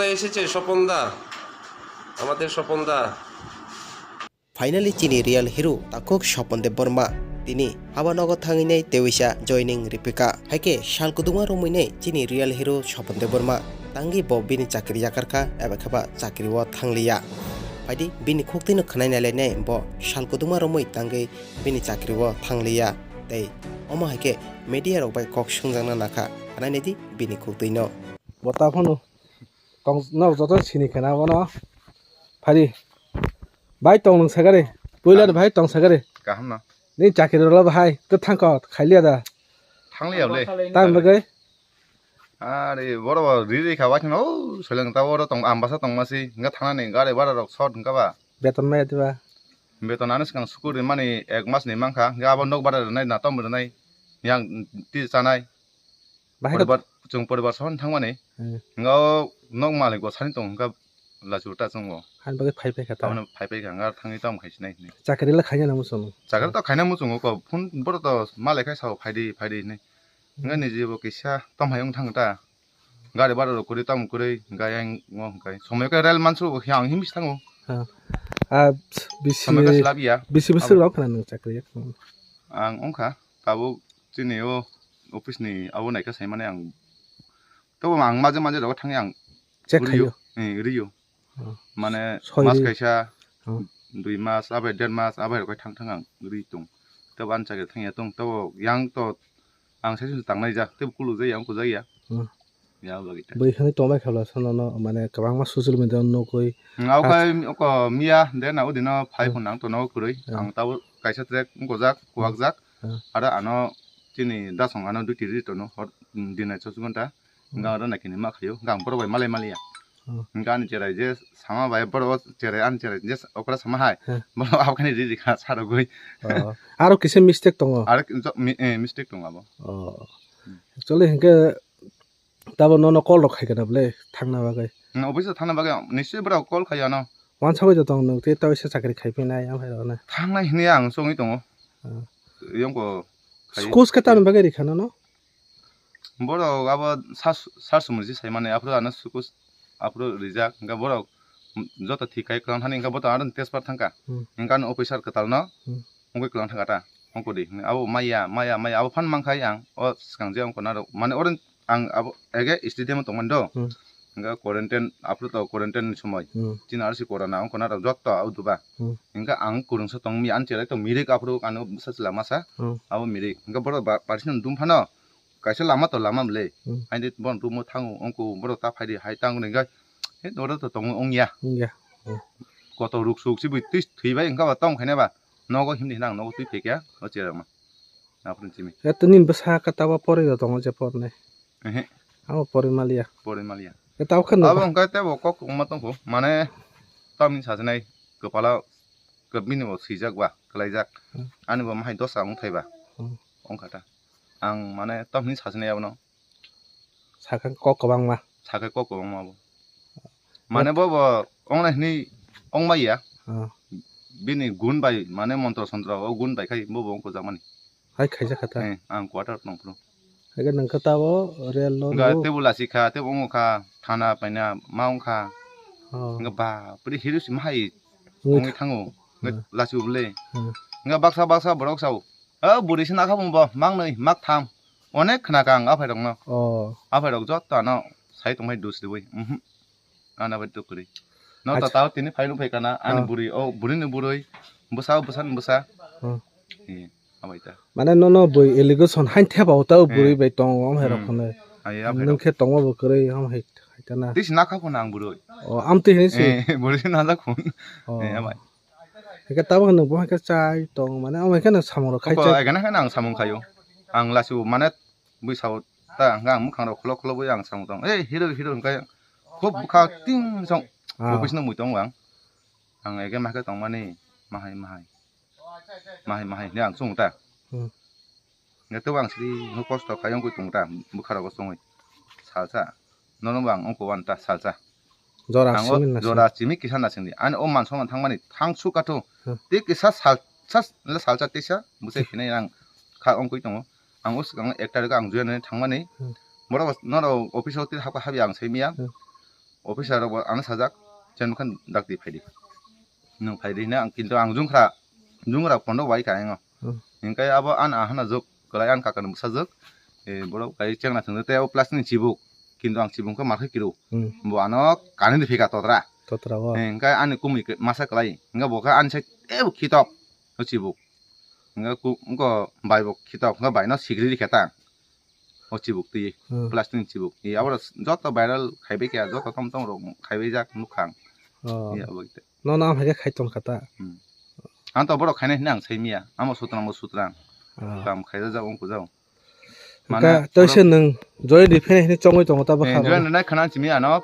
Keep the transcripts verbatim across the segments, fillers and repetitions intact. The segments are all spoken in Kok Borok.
এসেছে স্বপন দা, আমাদের স্বপন দা। Finally chini real hero takhuk Sopon Debbarma tini haba nogo thangwi nai tewisa joining ripika. Haikhe sal kwdwma romwi nai chini real hero Sopon Debbarma tangwi bo bini chakri yakarkha eba khe ba chakri o thangliya. Phaidi bini khuktwino khwnai nailainai bo sal kwdwma romwi tangwi bini chakri o thangliya. Tei omo haikhe media rok bai kok swngjakna nakha, khwnai naidi bini khuktwino. Bo ta phano tong, no joto sini khena bono. Phari. Bai tong nung sagari. Puila bai tong sagari. Kaham no. Ni chakri rolo bahai. Kwthang ko khailiya da. Thangliya le. Tang bagai. Are boro bo ri ri kha waithano, seleng ta oro tong, Ambasa tongmasi, hingke thangnani gari bara rok short hingke ba. Beton maya diba? Beton ano swkang suku rimani ek mas ni mankha, hingke abo nok bara rwnai, natom rwnai, yang ti chanai. Bahai poribar, chwng poribar sohon thangmani. Hmm. Hingke o nok malik bo sani tong hingke lachu ta chwngo. Hani bagwi phai phai kha ta. Abono phai phai kha, hingke thangwi tamo khai sinai hinwi. Chakri le khaina nang muchung. Chakri to khaina muchungo ko, phone boro to malai khai sao, phaidi, phaidi hinwi. Hingke niji bo kisa tom hai wng thang ta. Gari bara rok kwrwi tamo kwrwi hingke ayang ngo hingke. Somoi khe rel mansu bo khe ang himsi thango. Ha. Ah, bisi, somoi khe slap ya. Bisi bwswk rok khna nung chakri. Ang wngkha tabuk chini o office ni abo naikha saimani ang. Tobo ang maje maje rogo thangwi ang check rio, khayo. Eh, rio. Oh. Mane soi mas ri. Kaisa, oh, dui mas, abai der mas, abai rok thang thang ang ri tong. Tabo ani chakri thangya tong, tabo yang to ang sai sung tangnai ja, tebo kulu jaya, ang kujaya. Hmm. Ya, bagwi ta. Bwkhani tongbai khabla sono no, mane kwbangma social media o nukwi. Hmm, okay, oko miya, de na udino phai phone nang tono kwrwi. Hmm. Ang tabo kaisa track wngkojak, kuwakjak. Hmm. Aro ano chini dasong ano duty ri tono, hor, hmm, dinai chobbish ghonta. Hingke aro naikhe ni ma khaio, hingke ang borok bai malai maliya. Oh. Hingke ani cherai je sama bai borok o cherai ani cherai je okra sama hai. He. Borok abokhani ri rikha sarogwi. Oh. Aro kisa mistake tongo? Aro ki-, jo-, mi-, eh, mistake tongo abo. Oh. Hmm. Actually hingke tabo nono call rok khai kana bwle thangna bagwi? Hmm, office o thangna bagwi nischoi borok call khai ano. Wansugwi tong nwng tei tawisa chakri khai phinai amhai rokno. Thangnai hinwi ang chongwi tongo. Oh. Yongko khai. Schools khe tamni bagwi rikha nono? Borok abo sar, sar sumui se sai mani, aphuru ano suku, aphuru rijak, hingke borok joto thik khai kwlang thani, hingke bo to ano test pass thangka, hmm, hingke ano officer kwtal no, hmm, wngwi kwlang thangka ta, wngkodi hinwi abo maya, maya, maya, abo phan mankhai ang, o swkang je wngkha na rok, mane oro ang abo ege stadium o tongmani do, hmm, hingke quarantine, aphuru to quarantine ni somoi, hmm, chini R C corona wngkha na rok joto auduba, hmm, hingke ang kwrwngsa tongmi, ani cherai to mirik aphuru ano bwsa chwla masa, hmm, abo mirik, hingke borok ba, parsi no dum phano, kaisa lama to lama bwle. Hmm. Haini bono room o thango, wngkha borok ta phaidi hai tango hingkhe, he norok to tongo wngya. Wngya. Hmm. Kotor ruk suk sibui twi thwibai wngkha ba tong khaina ba. Nogo himdi hinang nogo twi phekya o cherema. Aphuru simi. Ya to nini bwsa khe tabo porwi rw tongo je pornai. Ehe. Abo porwi maliya. Porwi maliya. Ya tabo khe abo nokha. Wngkha tebo kok kwbangma tongkho. Mane tamni sajwnai kwpala kwbini bo swijak ba, kwlaijak. Hmm. Ani bo mahai dosa wng thai ba. Hmm. Wngkha ta. Ang mane tamni sajwnai abono. Sakha kok kwbangma. Sakha kok kwbangma bo. Mane bo bo ongna hini ongma ya. Ah. Bini gun bai mane montro sontro o gun bai khai bo bo ongkojak mani. Hai khaijak kha ta. Eh, ang quarter tong phuru. Hai khe nang khe tabo rel lo. Ga tebo lasi kha, tebo ongo kha, thana paina ma ong kha. Oh. Ga ba, puri hiru si mahai. Ongwi thango. Ga lasi ubole. Hmm. Ga baksa baksa borok sao. O buri se nakha bumbo, mak nwi, mak tham. Onek khna kha ang aphai rokno. Oh. Aphai rok jotto ano sai tongmai dus riwi. Mhm. Ana bai to kwrwi. No ta tao tini phai rw phai kana, ani buri, o buri ni buri, bwsa, bwsa ni bwsa. Hmm. Eh, abai ta. Mane nono bui allegation hain thepao tao buri bai tongo, am hai rok khone. Ai, abai rok. Nung khe tongma bo kwrwi, am hai, hai kana. Tisi nakha phone ang buri. Oh, am twi hinwi si. Eh, buri se najak phone. Oh. Eh, abai. Hingke tabuk nwng bo hingke chai tong mane, omo hingke nwng samung rok khai chai. Eko, ekana hingke ang samung khaio. Ang lasi bo mane bui sao ta, hingke ang mwkhang rok khulok khulok bai ang samung tong. "Ei, hero, hero," hingke khub bwkha ting song. Ah. Office no mui tongo ang. Ang eke ma khe tong mani, mahai, mahai. Mahai, mahai, hingke ang chungo ta. Hmm. Hingke tebo ang siri hingke kosto kaiyo wngkhe tongo ta, bwkha rogo chongwi. Salsa. Nono bo ang wngkha uan ta salsa. Jora ang o simi na jora simi. Simi kisa na singdi. Ani o man songman thangmani thang sukha thu. Hmm. Tei kisa sal, sal, salsa teisa bwsai phinai ang kha wngkhe tongo. Ang o swkang ek tarikh ang join thangmani. Hmm. Borok norok office o tei hapkha habya ang saimaya. Hmm. Officer rok bo ano sajak, "Chen khan dakti phaidi." Nwng phaidi hwnwi ang, kintu ang jungkhra, jungkhra pondo bai ka ang o. Hmm. Hinkhe abo an ahana jok, kwlai an kaka ni bwsa jok. Eh, borok kai chengna thwngwi tei o plastic ni chibuk. Kintu ang chibuk khe markhai kiro. Hmm. Bo ano kani di phika totra. Totra o. Eh, hinkhe ani kumui khe masa kwlai. Hinkhe bo khe ani sai tebo khitok o chibuk. Hinkhe ku-, wngko bai bo khitok, hinkhe bai no sikri di khe ta. O chibuk twi, hmm, plastic ni chibuk. I abo joto viral khaibai khe, joto tom tom rok khaibai jak nukha ang. Oh. I abo ite. No, no, am hai khe khai tong kha ta. Hmm. Ang to borok khainai hwnwi ang sai miya. Amo sutrang, bo sutrang. Ah. Kam khaijak, jak, wng kujak. Mane, hwnkhe tei se borok nwng join ri phai hwnwi chongwi tongo ta bwkha eh, join rwnai khana simi ano.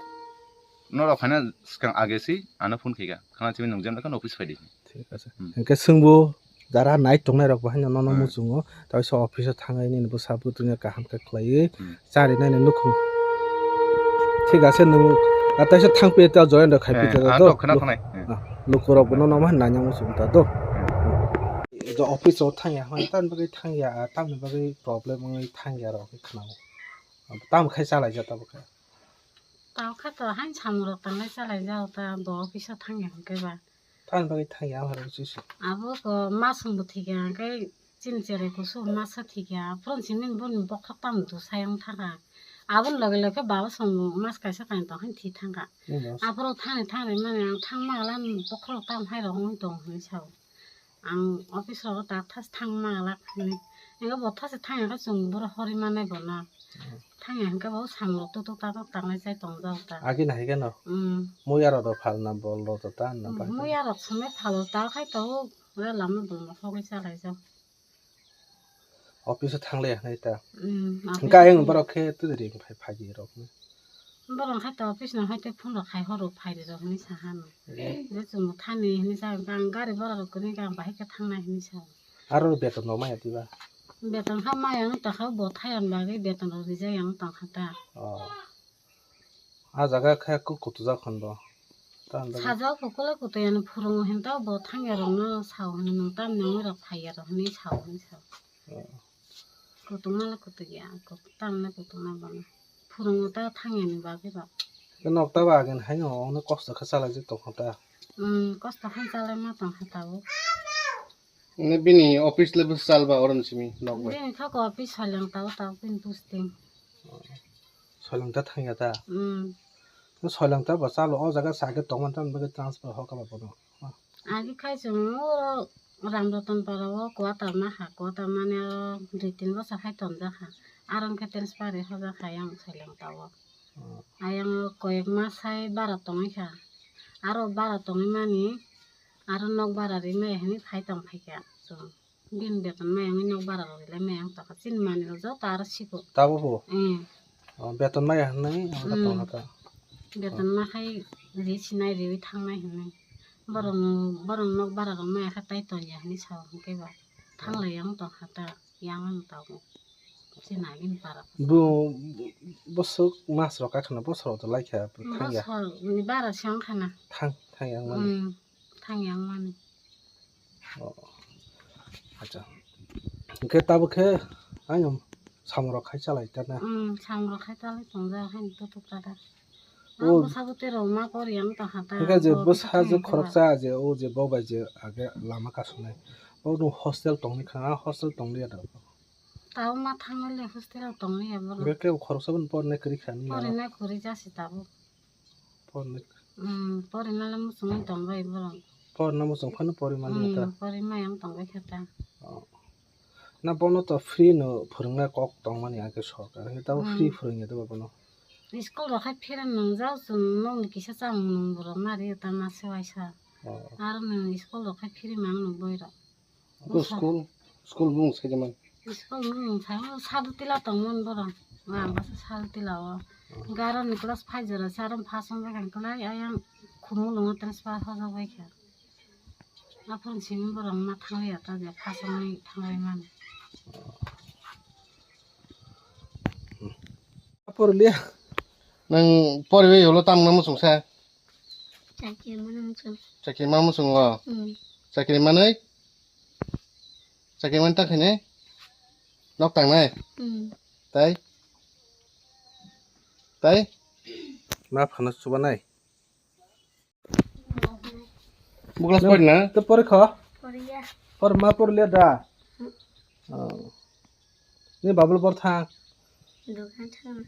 Norok khaina swkang age si ano phone khaika. Khana simi nwng jemda khana office phaidi. Thik ase. Hmm. Hwnkhe swngbo jara nai tongnai rok bo haino nono hmm muchungo. Tei se office o thangwi nini bwsa bwtwino kaham khe khlaiwi hmm charinani nukhung. Thik ase, nwng ataisa thangpi ta join rok khaipi eh, ta ah, do. Khna khna. Eh. Ah, lukurok bono nomo nanya muchung ta do. Hmm. Do office o thangya hwn tamni bagwi thangya, ah, tamni bagwi problem wngwi thangya rok khe khna. Tam khai chalai ja tabuk khe. Tao kha to hain samung rok tanglai chalai ja ta do office o thangya hwn khe ba. Tamni bagwi thangya ang harok sisi. Abo ko masung bo thikya hwnkhe chini cherai kusu masa thikya. Phone simi boni bokhok tamo dusai wng thangkha. Aboni loge loge baba song mas kaisa kain tong hain thi thangkha. Nini boss. Aphuru thani thani mani ang thangma lam bokhok tam hai rok wng tong hinwi sao. Ang office rogo ta thas thangma lam hinwi. Ego bo thas thangya khe chwng boro hori manai bono. Thangya hwnkhe bo samung rok tuk tuk ta tok tanglai chai tong jak ta. Agi nahai gano? Hmm. Muya rok do phalna bol rok do ta na. Hmm, pai. Muya rok swnwi phalo ta khai to o lama bwlma hogwi chalai jak. Office o thanglai ya nai ta. Hmm, hwnkhe ayang office borok khe twi ring phai phai di rok ni. Borok khai to office no hai te phone rok khai horo phai di rok hinwi sa hano. Hmm. Je chwng thani hinwi sa ang gari bora rok kwrwi khe ang bahai khe thangnai hinwi sa. Aro beton rok maya diba? Beton kha maya wng tongkha bo thaiyan bagwi beton rok rijak yang tongkha ta. Oh. Ah jaga khe kok kutu jak hwn bo. Sajak bo kwlai kutu yani phurungo hinta bo thangya rok no sao hwnwi nwng tamni wngwi rok phaiya rok hwnwi sao hwnwi sao. Oh. Kutu mala kutu ya, kutu tamni kutu ma bono. Phurungo ta thangya ni bagwi rok. Nokta ba agin haino ono kosto khe chalai jak tongkha ta. Hmm, kosto khe chalai ma tongkha ta o. Nini bini office le bwsal ba oron simi nok bai. Bini thok office Soilangta o ta bini posting. Soilangta thangya ta? Hmm. Soilangta ba chalo o jaga sake tongman tam bagwi transfer ho kaba bono. Agi khai chwng o Ramratan para o quarter ma ha, quarter mane o dui tin bosor hai tonjak ha. Aro hwnkhe transfer ri hojak ha yang Soilangta o. Hmm. Ayang o koyek mas hai bara tongwi kha. Aro bara tongwi mani aro nok bara ri maya hinwi phai tong phai kha chwng. Bini beton maya wngwi nok bara rok rilai maya wng tongkha. Chini manwi rok joto aro siko. Tabuk bo? Eh. Oh, beton maya hwnwi ang khe hmm tongkha ta. Beton ma khai ri sinai riwi thangnai hwnwi. Borok, borok nok bara rok maya khe tai tongya hwnwi sao hwnkhe ba. Thanglai yang tongkha ta, yang wng tongo. Chini agini para. Bo, boswk mas rok kha khna bosor rok to lai kha thangya. Bosor ni bara se wng khana. Thang, thang yang mani. Hmm. Thang yang mani. Oh. Acha. Hwnkhe tabuk khe ayung samung rok khai chalai ta na? Hmm, samung rok khai chalai tongjak haino tutuk ta da. O. Ah, bwsa bwtwi rok ma por yang tongkha ta. Hwnkhe je bo bwsa je khoroksa je o je bo bai je age lama kasongnai. Bo no hostel tongwi kha, ah, hostel tongli ya da. Tabo ma thangwi le hostel o tongli ya bo. Hwnkhe khe khoroksa bo pornai kwrwi kha nini. Pornai kwrwi jasi tabuk. Porni. Hmm, porima le muchungwi tongbai borok. Porna muchung phano porima le ta. Hmm, porima yang tongbai kha ta. Oh. Na bono to free no phwrwngna kok tongmani age sorkar. Hwnkhe tabo hmm free phwrwngya de bono. School rok khai phira nwngjak chwng nokni kisa chamung nung borok nari ta masa waisa. Oh. Aro nwng school rok khai phiri mang nung boirok. Bo school, school bung sai man. School bung sai man, sadu tila tong man borok. Ang basa sadu tila o. Garo ni class five jora sa rom phasong bai kang klai ayang khumulungo transfer hojak bai kha. Aphuru simi borok ma thangliya ta je phasong ni thanglai man. Porliya. Nang poriwi ulo tam nang muchung sa? Chakri mana muchung. Chakri ma muchung o? Hmm. Chakri manai? Chakri man ta khainai? Nok tangnai? Hmm. Tai? Tai? Ma phano chubanai. Buklas pori na? To pori kho. Poriya. Por ma pori le da. Oh. Ni babul por tha. Dukan thang.